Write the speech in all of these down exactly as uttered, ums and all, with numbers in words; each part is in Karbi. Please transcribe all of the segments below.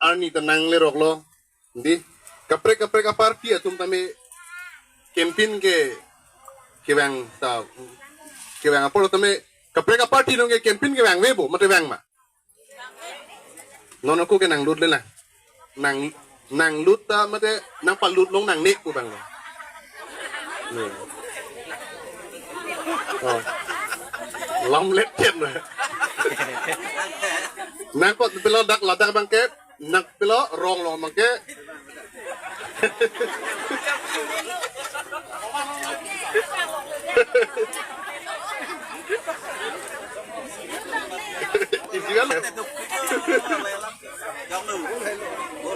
arni ta nangleroklo. Di, kaprek kaprek aparty atum tame campaign ke kevang ta, kevang apor tame kaprek aparty nong ke campaign kevangve bo, mate vang ma? Non ako ke nanglut le lang. Nang, nanglut ta mate nangpalut long nangne pu abang lo. Ne. Oh. Lam let chen na. Nangpot pilo dak ladak abang ke, nang pilo rong long abang ke. Isi kan?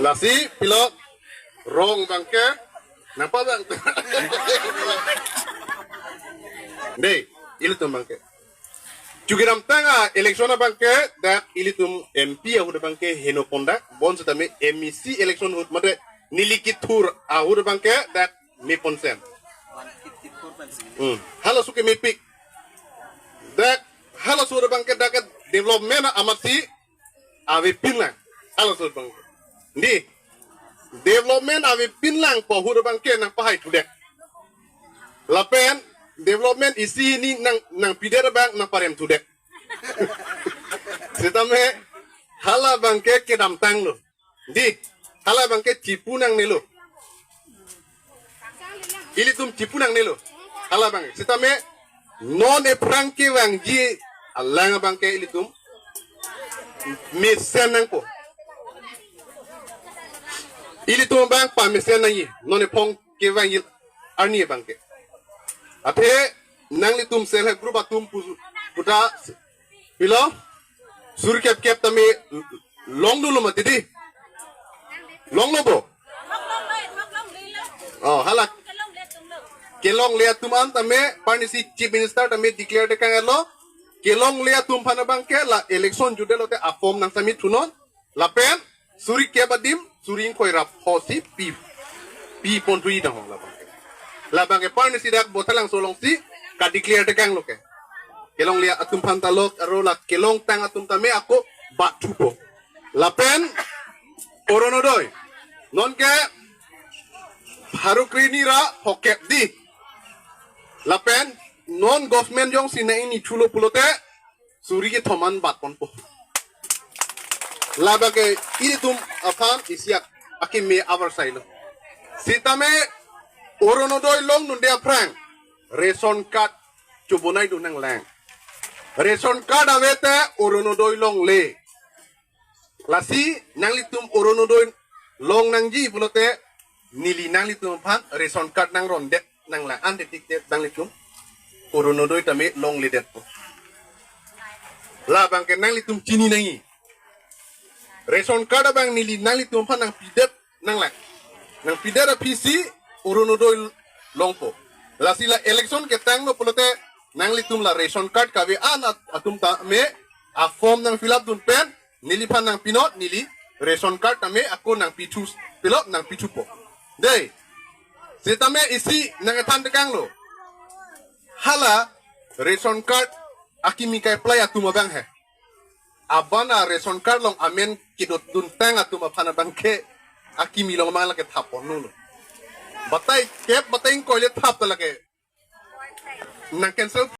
Lasi pilo rong abang ke, nangpa abang. Dei, ilitum abang ke. Chukidamtang a-election abang ke, dak ilitum M P ahut abang ke heno pon dak, bonsitame M E C election ahut mate neli kethur ahut abang ke, dak me pon sen. Hmm. Halaso ke mepik. Dak halaso ahut abang ke dak development amatsi avepin lang. Halaso ahut abang ke. Di, development avepin lang pu ahut abang ke nangpahai thudek. Lapen development isi hini nang, nangpidet abang nangparem thudek. Sitame hala abang ke kedamtang lo. Di, hala abang ke chipu nangnelo. Ilitum chipu nangnelo. Hala abang. Sitame non ephrang kevangji alang abang ke ilitum mesen nangpo. Ilitum abang pamesen nangji. Non ephong kevangji arni abang ke. Athe nanglitum self help group atum pu-, puta pilo suri kep kep tame longdunlo mati di. Longlo bo. Oh, hala. Kelongle atum an tame, parnisi Chief Minister tame declare tekang lo. Kelongle atum aphan abang ke la election jutdetlo te a-form nang submit thunon. Lapen suri kep adim, suri ingkoi ra pho si pi, pi pon thu idang hong labang ke. Labang ke parnisi dak Bothalangso alongsi ka-declare tekang lo ke. Kelongle atum aphan ta lo, aro la kelongtang atum tame ako bat thupo. Lapen Orunodoi. Non ke pharo kre-hini ra phokep di. Lapen non government jongsi nang ingni thulo pulote suri kethom an bat ponpo. Labang ke ilitum aphan isi ak-, akeme avarsai lo. Sitame Orunodoi longdunde aphrang ration card chobonaidun nanglang. Ration card ave te Orunodoi longle. Lasi nanglitum Orunodoi long nangji pulote neli nanglitum aphan ration card nangrondet nanglang, ante tik te nanglitum Orunodoi tame longledetpo. Labang ke nanglitum chini nangji. Ration card abang neli nanglitum aphan nangpidet nanglang. Nangpidet aphisi Orunodoi longpo. Lasi la election ketanglo pulote nanglitum la ration card kave an at-, atum tame a-form nang fill up dun pen neliphan nangpinon, neli ration card tame ako nangpithu, pilo nangpithupo. Dei. Sitame isi nangkethan tekang lo. Hala ration card akimi ka-apply atum abang he. Abang a-ration card along amen kedotduntang atum aphan abang ke akimi along mang lake thap ponlo. Batai kep, batai ingkoi le thap ta lake. Nang cancel